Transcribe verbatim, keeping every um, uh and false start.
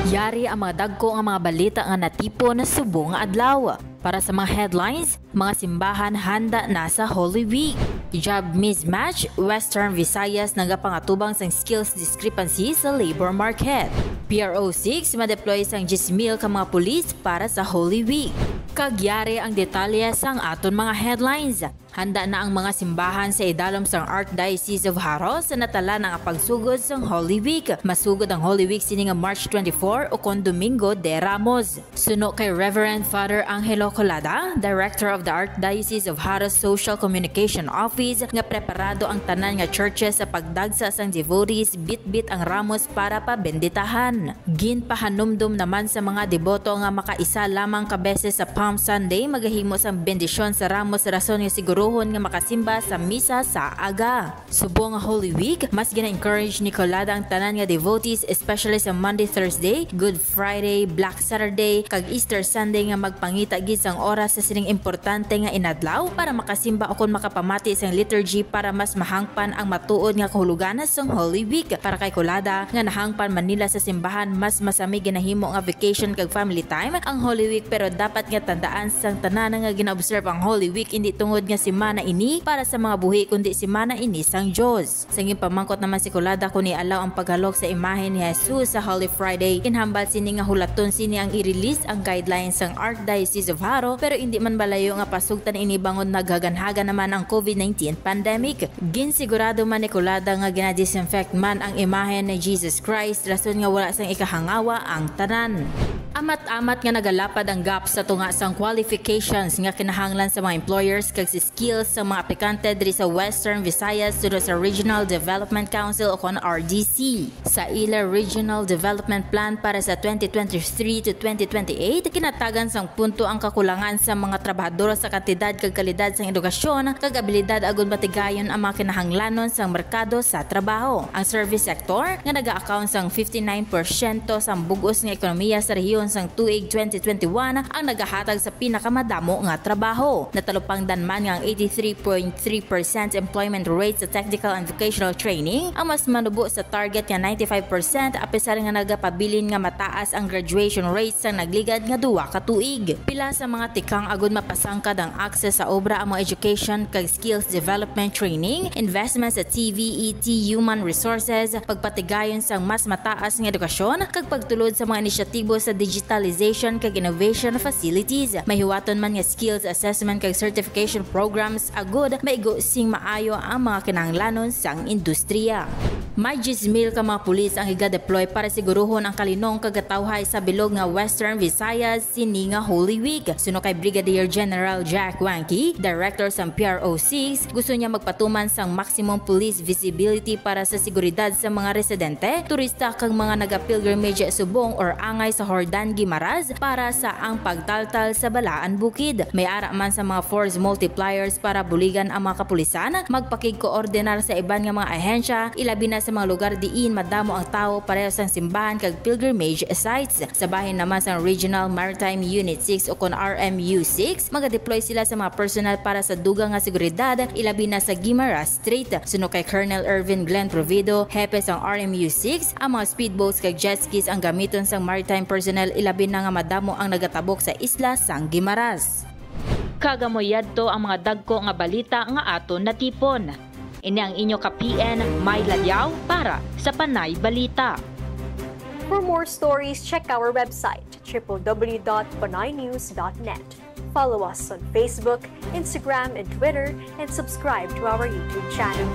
Yari ang mga dagko nga mga balita nga natipon subong nga adlaw. Para sa mga headlines, mga simbahan handa na sa Holy Week. Job mismatch, Western Visayas nagapangatubang sang skills discrepancy sa labor market. P R O six madeploy sang diyes mil ka mga pulis para sa Holy Week. Kag yari ang detalye sang aton mga headlines. Handa na ang mga simbahan sa idalom sang Archdiocese of Jaro sa natala na nga pagsugod sang Holy Week. Masugod ang Holy Week sini nga March twenty-four ukon Domingo de Ramos. Suno kay Reverend Father Angelo Colada, Director of the Archdiocese of Jaro Social Communication Office, nga preparado ang tanan nga churches sa pagdagsa sang devotees, bitbit ang ramos para pabenditahan. Ginpahanumdom naman sa mga deboto nga makaisa lamang ka beses sa Palm Sunday magahimo sang bendisyon sa ramos, rason nga siguruhon nga makasimba sa misa sa aga. Subong nga Holy Week, mas gina-encourage ni Colada ang tanan nga devotees, especially sa Monday, Thursday, Good Friday, Black Saturday, kag Easter Sunday, nga magpangita gid sang oras sa sining importante nga inadlaw para makasimba ukon makapamati sang liturgy para mas mahangpan ang matuod nga kahulugan sang Holy Week. Para kay Colada, nga nahangpan man nila sa simbahan, mas masami ginahimo nga vacation kag family time ang Holy Week, pero dapat nga tandaan sang tanan nga gina-observe ang Holy Week indi tungod nga semana ini para sa mga buhi, kundi semana ini sang Dios. Sa ginpamangkot naman si Colada kung i-allow ang paghalok sa imahen ni Jesus sa Holy Friday, ginhambal sini nga hulaton sini ang i-release ang guidelines sang Archdiocese of Jaro, pero indi man balayo nga pasugtan ini bangod naghaganhagan naman ang COVID nineteen pandemic. Ginsigurado man ni Colada nga gina-disinfect man ang imahen ni Jesus Christ, rason nga wala sang ikahangawa ang tanan. Amat-amat nga nagalapad ang gap sa tunga sang qualifications nga kinahanglan sa mga employers kag sa skills sa mga aplikante diri sa Western Visayas suno sa Regional Development Council ukon R D C. Sa ila Regional Development Plan para sa twenty twenty-three to twenty twenty-eight, kinatagan sang punto ang kakulangan sa mga trabahador sa kantidad kag kalidad sang edukasyon kag abilidad agud matigayon ang mga kinahanglanon sang merkado sa trabaho. Ang service sector, nga naga-account sang fifty-nine porsyento sang bug-os nga ekonomiya sa rehiyon sang tuig twenty twenty-one, ang nagahatag sa pinakamadamo nga trabaho. Natalupangdan man nga ang eighty-three point three percent employment rate sa technical and vocational training ang mas manubo sa target nga ninety-five percent, apisar nga nagapabilin nga mataas ang graduation rate sa nagligad nga duha ka tuig. Pila sa mga tikang agud mapasangkad ang access sa obra ang mga education kag skills development training, investment sa T V E T human resources, pagpatigayon sang mas mataas nga edukasyon, kag pagtulod sa mga inisyatibo sa digitalization kag innovation facilities. May hiwaton man nga skills assessment kag certification programs agud maigo sing maayo ang mga kinahanglanon sang industriya. May diyes mil ka mga pulis ang iga-deploy para siguruhon ang kalinong kag katawhay sa bilog nga Western Visayas sini nga Holy Week. Suno kay Brigadier General Jack Wanky, Director sang P R O six, gusto niya magpatuman sang maximum police visibility para sa seguridad sa mga residente, turista kag mga naga-pilgrimage subong or angay sa Jordan Guimaras para sa ang pagtaltal sa Balaan Bukid. May ara man sa mga force multipliers para buligan ang mga kapulisan, magpakigkoordinar sa iban nga mga ahensya, ilabi na sa mga lugar diin madamo ang tawo pareho sang simbahan kag pilgrimage sites. Sa bahin naman sang Regional Maritime Unit six ukon R M U six, magadeploy sila sa mga personnel para sa dugang nga seguridad, ilabi na sa Guimaras Strait. Suno kay Colonel Ervin Glenn Provido, hepe sang R M U six, ang mga speedboats kag jet skis ang gamiton sang maritime personnel, ilabi na nga madamo ang nagatabok sa isla sang Guimaras. Kag amo yadto ang mga dagko nga balita nga aton natipon. Ini ang inyo ka P N, May Ladiaw, para sa Panay Balita. For more stories, check our website, triple W dot panaynews dot net. Follow us on Facebook, Instagram, and Twitter, and subscribe to our YouTube channel.